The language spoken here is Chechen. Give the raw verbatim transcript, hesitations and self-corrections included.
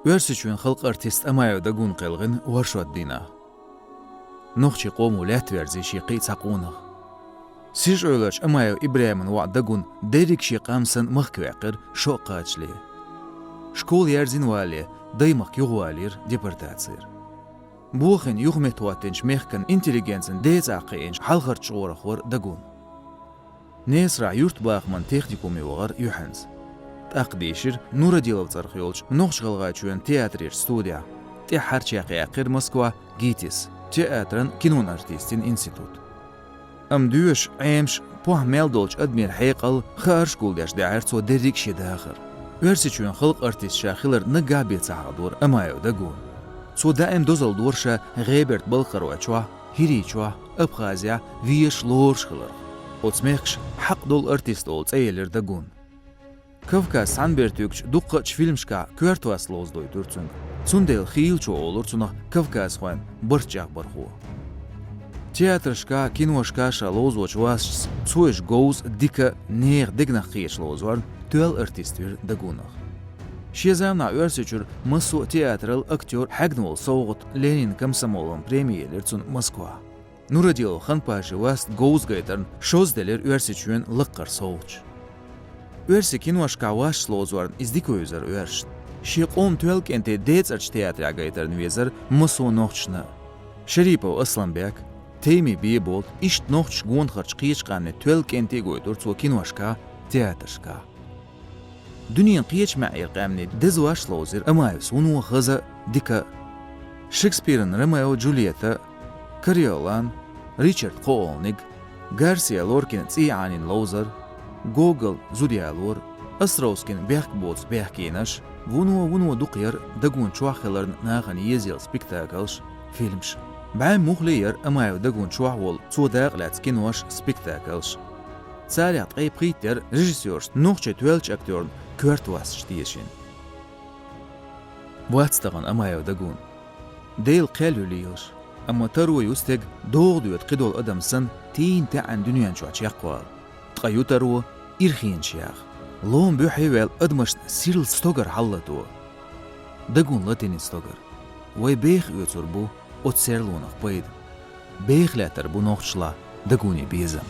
Оьрсийчоьнан халкъан артист Амаев Дагун кхелхина оршот дийнахь. Нохчийн къомо лаьттаверзийра шен кхин а цхьа къонах. Сижа-Эвларчу Амаев ИбрахӀиман воӀ Дагун дерриг шен къам санна махка ваьккхира шо а кхачале. Школа яьрзина валале, Даймахка юхавалийра депортацера. Бохийна юхаметтахӀоттийначу мехкан интеллигенцин ден цӀахь кхиъначу хьалхарчу чкъорах вара Дагун. Несарахь юьртбахаман техникуме вахара юьхьанца. ТӀаккха дийшира Нурадилов цӀарах йолчу Нохч-ГӀалгӀайчоьнан театрерчу студехь, тӀаьххьара чекхъяьккхира Москва ГИТИС, театран, кинон артистийн институт. Амма доьшуш, Ӏемаш, похӀма мел долчу адамийн хьекъал, хаарш гулдеш даьхьира цо дерриг а шен дахар. Оьрсийчоьнан халкъан артист ша хилар наггахь бен ца хьахадора Амаев Дагуна. Цо даим дозалла дора ша ГӀеберта-Балкхаройчохь, ХӀирийчохь, Абхазехь везаш, лоруш хиларх. Оцу мехкаша хьакъ долу артист олу цӀе елира Дагунна. Кавказ цхьаьна бертуьгучу дуккха а чу фильмашкахь коьртаваст ловзадойтура цуьнга. Цундела хийлачо олура цунах кавказхойн барт чӀагӀбархо. Театрашкахь, киношкахь ша ловзочу васташца цо уьш говза, дика, нехан дегнах кхеташ ловзорна тоьлла артист вира Дагунах. Шен заманахь Оьрсийчуьра массо а театрал, актёр хьегна волу совгӀат, Ленинан комсомолан преми елира цунна Москвахь. Нурадилов Ханпашин васт говза гайтарна шозза делира Оьрсийчоьнан лаккхара совгӀаташ. Оьрсийн киношкахь васташ ловзорна иза дика вевзара оьрсашна. Шен къоман тоьлла кӀентий ден цӀарчу театрехь гайтарна везара массо а нохчашна. Шерипов Асланбек, Тейми Бийболат, иштта нохчаша гонахарчу кхечу къаьмнийн тоьлла кӀентий гойтура цо киношкахь, театрашкахь. Дуьненан кхечу маьӀӀера къаьмнийн деза васташ ловзийра Амаевс вуно хаза а, дика а. Шекспиран Ромео, Джульетта, Кориолан, Ричард кхоалниг, Гарсиа Лоркин цӀий Ӏанийна ловзар, Гоголан зуда ялор, Островскин бехк боцу бехкенаш, вуно-вуно дукха яра Дагун чохь хиларна нахана езъелла спектакльш, фильмаш. БӀе муххале яра Амаев Дагун чохь волу цо дакъалаьцна кинош, спектакльш. Царах ткъе пхийтта яра режиссёршна нохчийн тоьллачу актёрна коьртавасташ тешийна. Вац тахана Амаев Дагун. Делан кхел ю лелаш, амма таро ю стеган догӀа доьду кхидолу адам санна тийна таьӀӀина дуьнен чохь чекхвала. Ткъа ю таро ирхенаш яха, лома буьххье а ваьлла адамашна сирла стогар хьалалато. Дагун латийна стогар. Вай беха оьцур бу оцу серлонах пайда. Беха лаьттар бу нохчашлахь Дагуне безам.